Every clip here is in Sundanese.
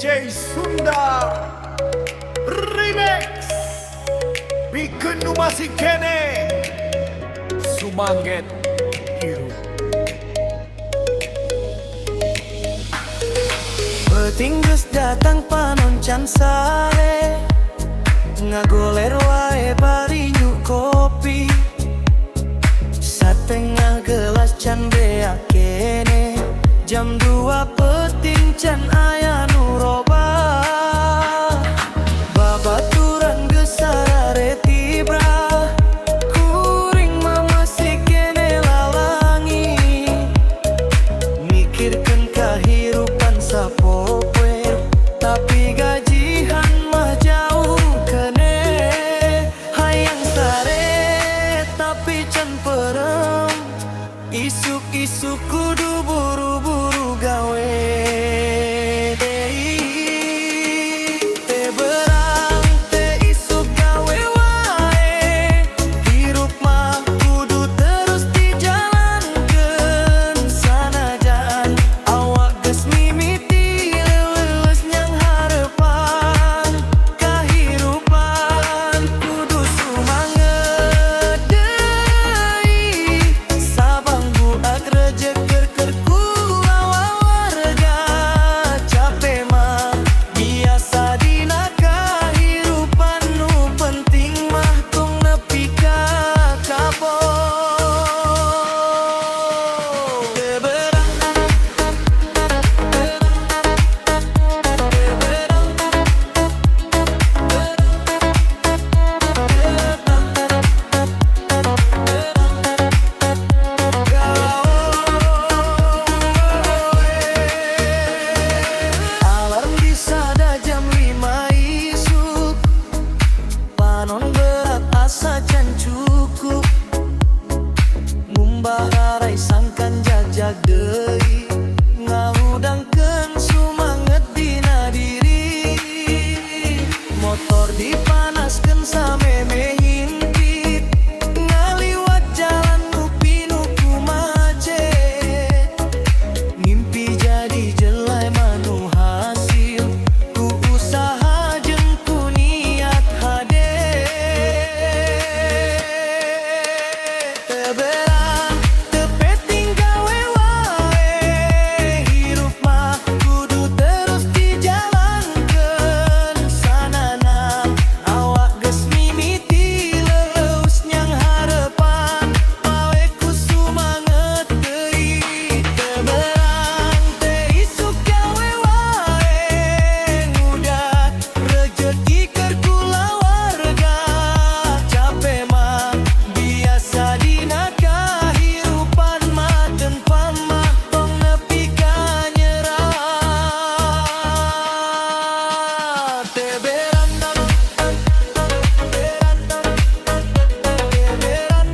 DJ Sunda Remix. Pikeun nu masih keneh sumanget hirup. Peuting geus datang, panon can sare. Ngagoler wae bari nyuk kopi. Satengah gelas can beak keneh. Jam 2 peuting can aya nu robah. Babaturan geus sarare tibra. Kuring mah masih keneh lalanggi. Mikirkeun kahirupan sapopoe, tapi gajihan mah jauh keneh. Hayang sare tapi can perem. Isuk-isuk kudu buru-buru gawe. Teu berang teh isuk gawe wae. Hirup mah kudu terus dijalankeun. Sanajan awak geus mimiti leuleus nyanghareupan. Kahirupan kudu sumanget deui. Sabang buat rejeki keur kulawarga. Cape mah biasa dina kahirupan, nu penting mah tong nepi ka kapok. Teu berang, teu berang, teu gawe. Alarm disada jam 5 isuk. Panon berat asa can cukup. Ngumbah arai sangkan jagjag deui. Ngahudangkeun sumanget dina diri. Motor dipanaskeun samemeh hintip. Ngaliwat jalan nu pinuh ku macet. Mimpi jadi jelema nu hasil ku usaha jeung ku niat hade. Teu berang teu peuting gawe wae. Hirup mah kudu terus dijalankeun. Sanajan awak geus mimiti leuleus nyanghareupan. Pawe ku sumanget deui. Teu berang teh isuk gawe wae. Ngudag rejeki keur kulawarga. Cape mah biasa dina kahirupan mah, tempa mah tong nepi ka nyerah. Teu berang, berang, teu berang.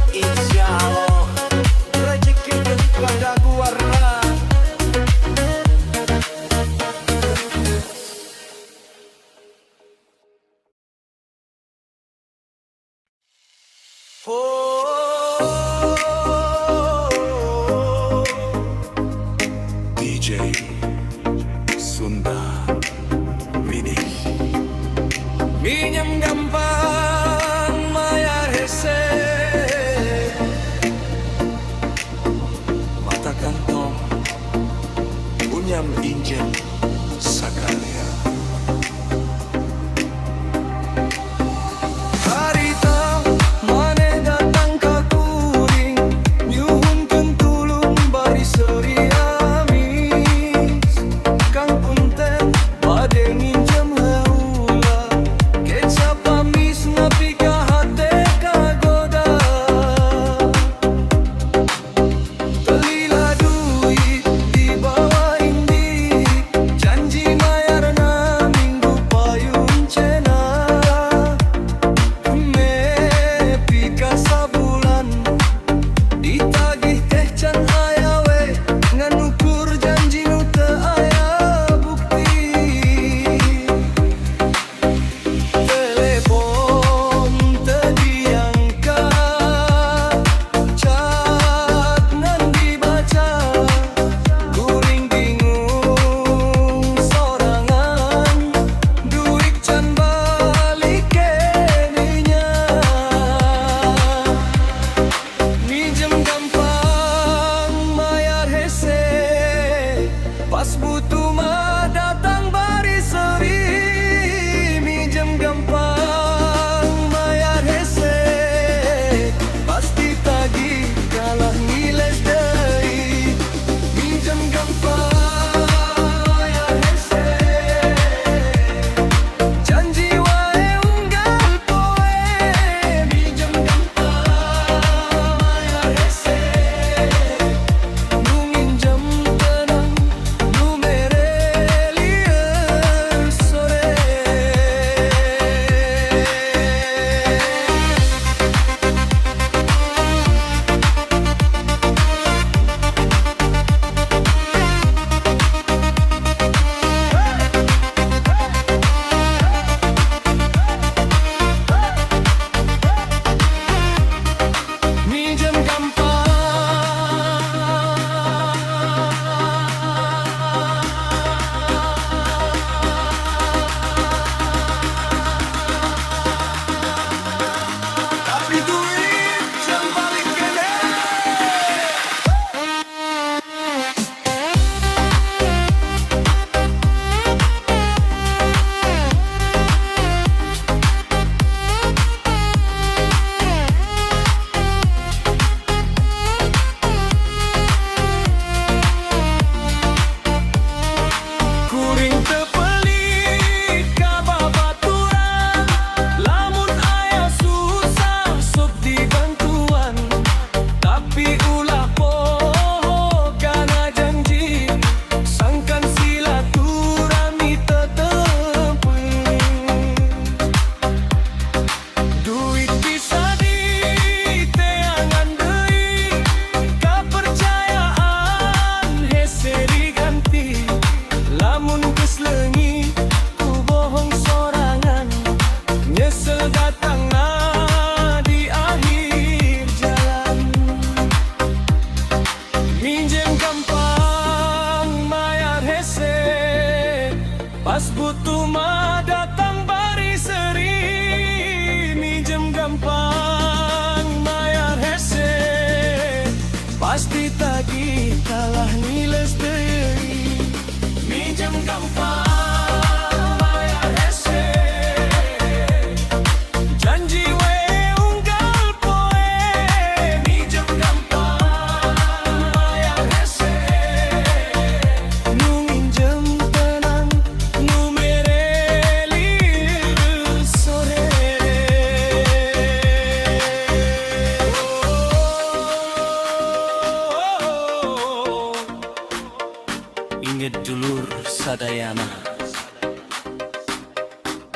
Insya Allah rezeki pada warna. Oh, DJ Sunda Remix. Minjem gampang mayar hese. Mata kantong unyam injem sakaria. Harita maneh datang ka kuring, nyuhunkeun tulung bari seuri amis. Kang, punten, bade nginjem heula. Kecap amis.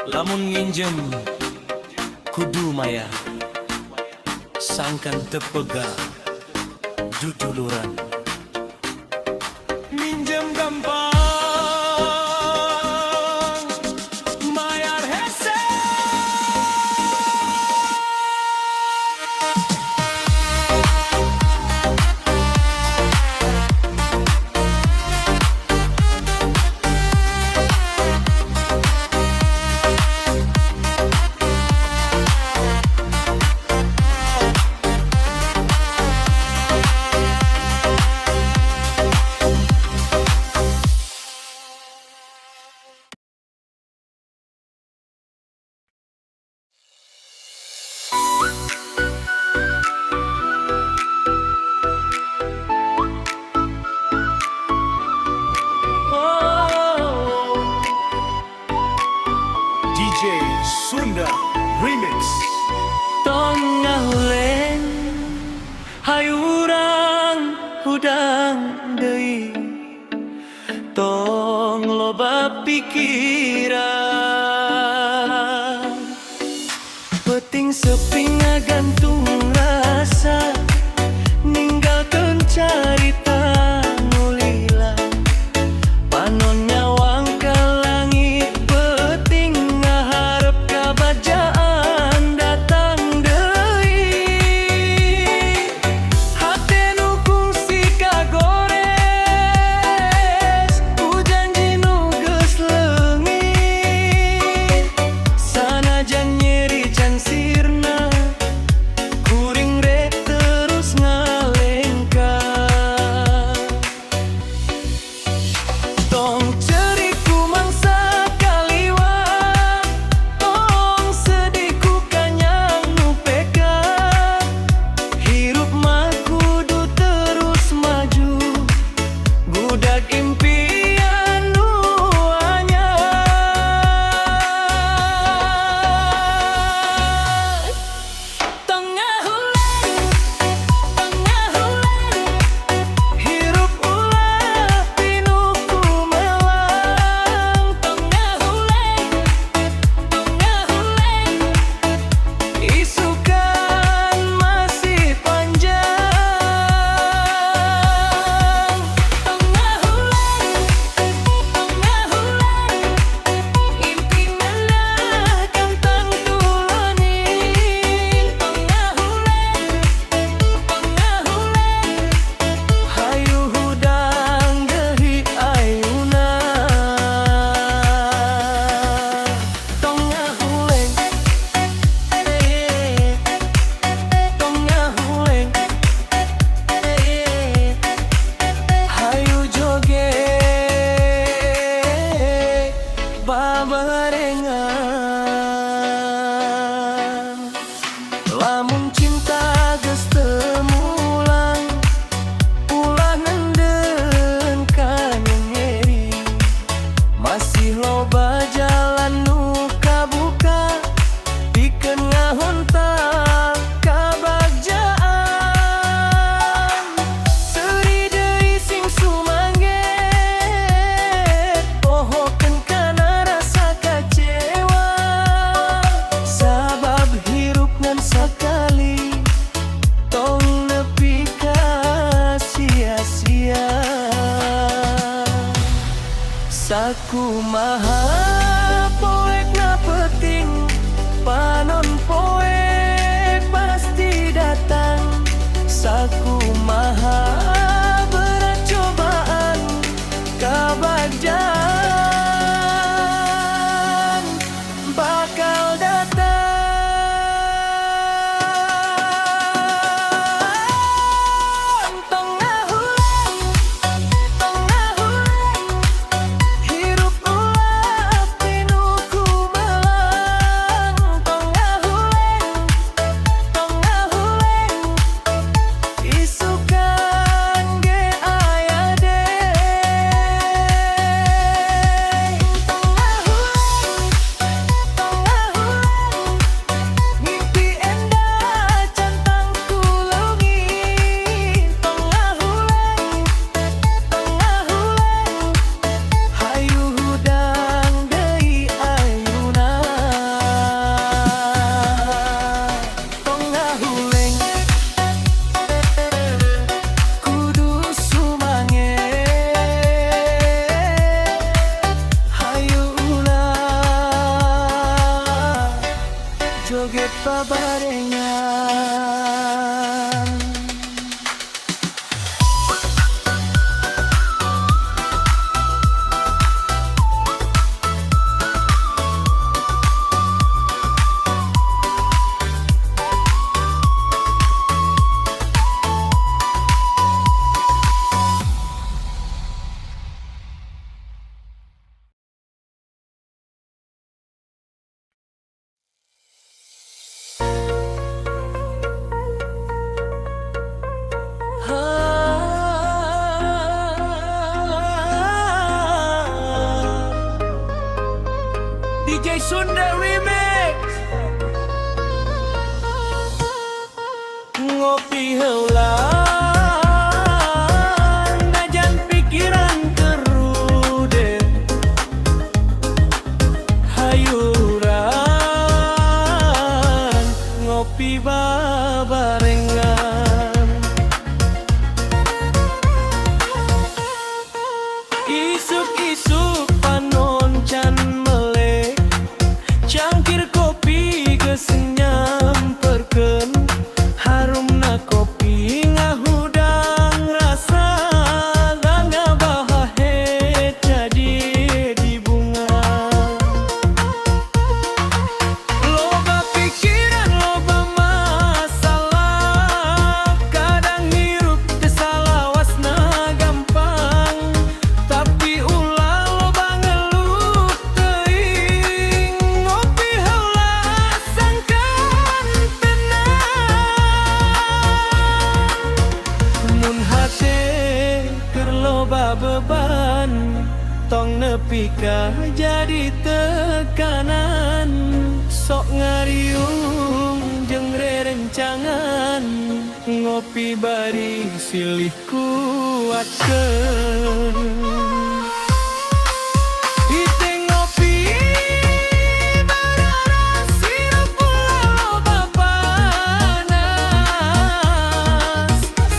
Lamun nginjem kudu mayar, sangkan tepega duduluran. Minjem gampang, mayar hese. Oh. DJ Sunda Remix. Tong ngahuleng, hayu urang hudang deui. Tong loba pikiran, peuting sepi ngagantung rasa, ninggalkeun carita nu lila. Panon nyawang ka langit peuting, ngaharep kabagjaan datang deui. Hate nu kungsi kagores ku janji nu geus leungit. Sanajan nyeri can sirna, kuring rek terus ngalengkah. Tong ceurik ku mangsa kaliwat, tong sedih ku kanyang nu peka. Hirup mah kudu terus maju, budak impian nu anyar. Tong ngahuleng, tong ngahuleng, hirup ulah pinuh ku melang. Tong ngahuleng, tong ngahuleng, isukan masih panjang. Tong ngahuleng, tong ngahuleng, impi meunah kantang tulonin. Tong ngahuleng, tong ngahuleng, hayu hudang deui ayeuna. Tong ngahuleng, eh, tong ngahuleng, eh, hayu joget babarengan. Lamun cinta geus teu mulang, ulah nenden ka nyeri. Masih loba jalan nu kabuka pikeun ngahontal kabagjaan. Seuri deui sing sumangget, pohokeun kana rasa kecewa. Sabab hirup ngan sakali, tong nepi ka sia-sia. Sakumaha poekna peuting, panon poek pasti datang. Sakumaha berat cobaan, kabagjaan bakal datang. Tong ngahuleng, tong ngahuleng, hirup ulah pinuh ku melang. Tong ngahuleng, tong ngahuleng, isukan ge aya deui. Tong ngahuleng, tong ngahuleng. Joget babarengan. DJ Sunda Remix. Ngopi heula najan pikiran kerude, hayuran ngopi babarengan. Isuk-isuk panon can melek, cangkir kopi geus nyamperkeun. Harumna kopi ngahudang rasa, ngabahahet jadi di bunga. Loba pikiran, loba masalah, kadang hirup teu salawasna gampang. Tapi ulah loba ngeluh teuing, ngopi heula sangkan tenang. Mun hate keur loba beban, tong nepi ka jadi tekanan. Sok ngariung jeung rerencangan, ngopi bari silih kuatkeun. Ite ngopi bararas hirup ulah loba panas.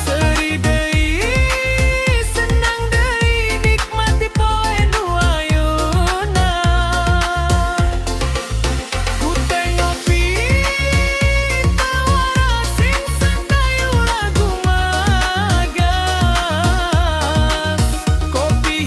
Seuri deui senang deui nikmati poe nu ayeuna. Ku teh ngopi tawara sing santai ulah gumagas. Kopi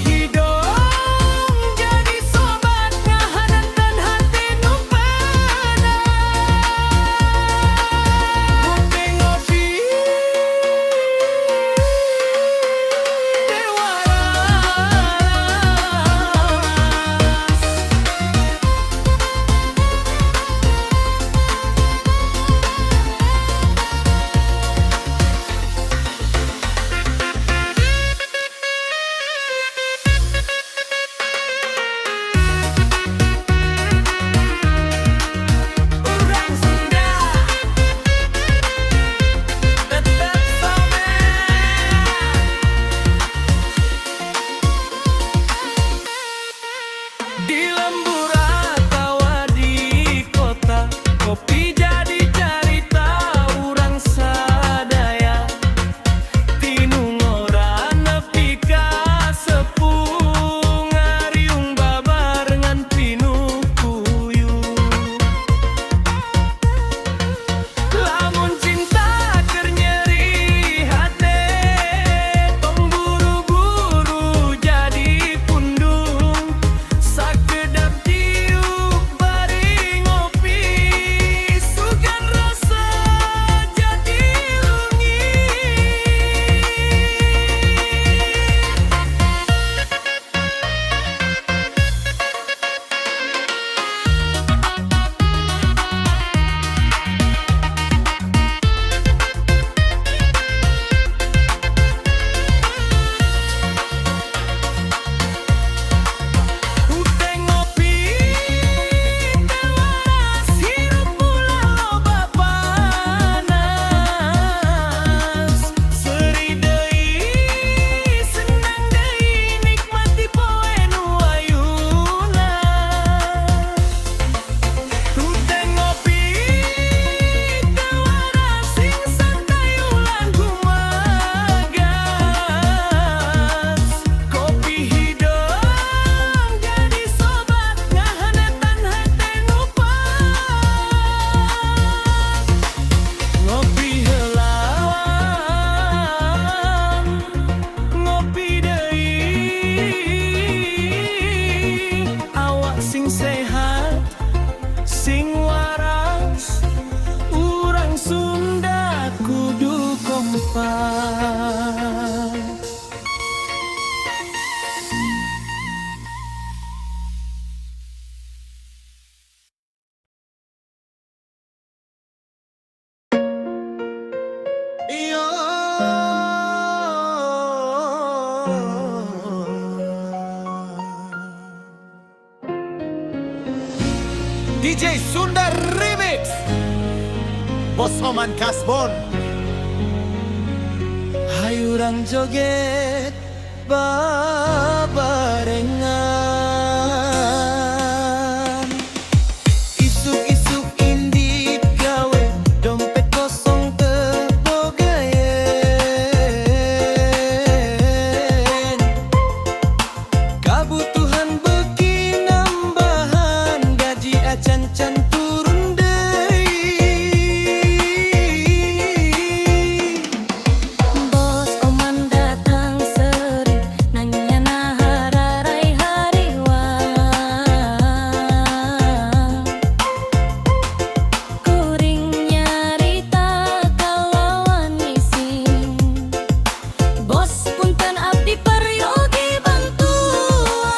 DJ Sunda Remix. Bos Oman Kasbon. Hayu urang joget babarengan. Isuk-isuk indit gawe, dompet kosong teu boga yen. Kabutuhan beuki nambahan, gaji acan can turun deui. Bos Oman datang sering nanya naha raray hariwang. Kuring nyarita kalawan ngising. Bos, punten, abdi peryogi bantuan.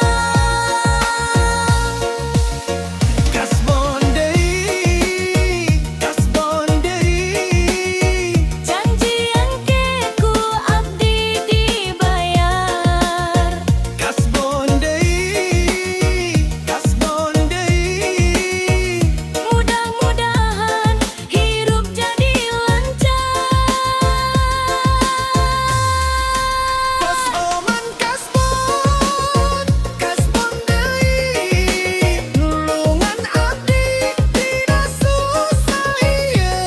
Kasbon deui, kasbon deui. Janji engke ku abdi dibayar. Kasbon deui, kasbon deui. Mudah-mudahan hirup jadi lancar. Bos Oman kasbon, kasbon deui. Nulungan abdi tidak susah ieu.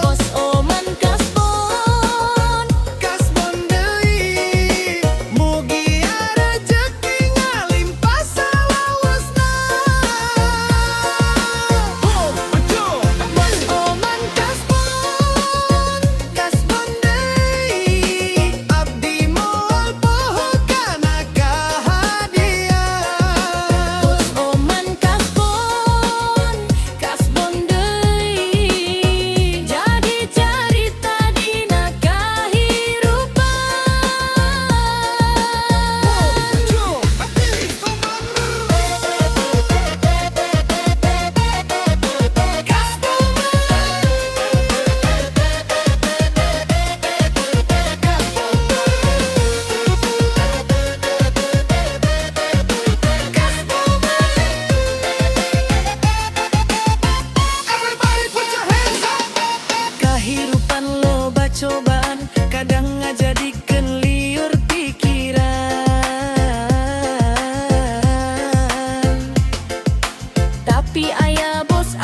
Bos Oman kasbon, Kasbon deui, mugia rejeki ngalimpah salawasna. Bos Oman kasbon, kasbon deui. Abdi moal poho kana kahadian. Bos Oman kasbon, kasbon deui. Jadi carita dina kahirupan. Everybody put your hands up. Kahirupan loba cobaan, kadang ngajadikeun lieur pikiran. Tapi aya bos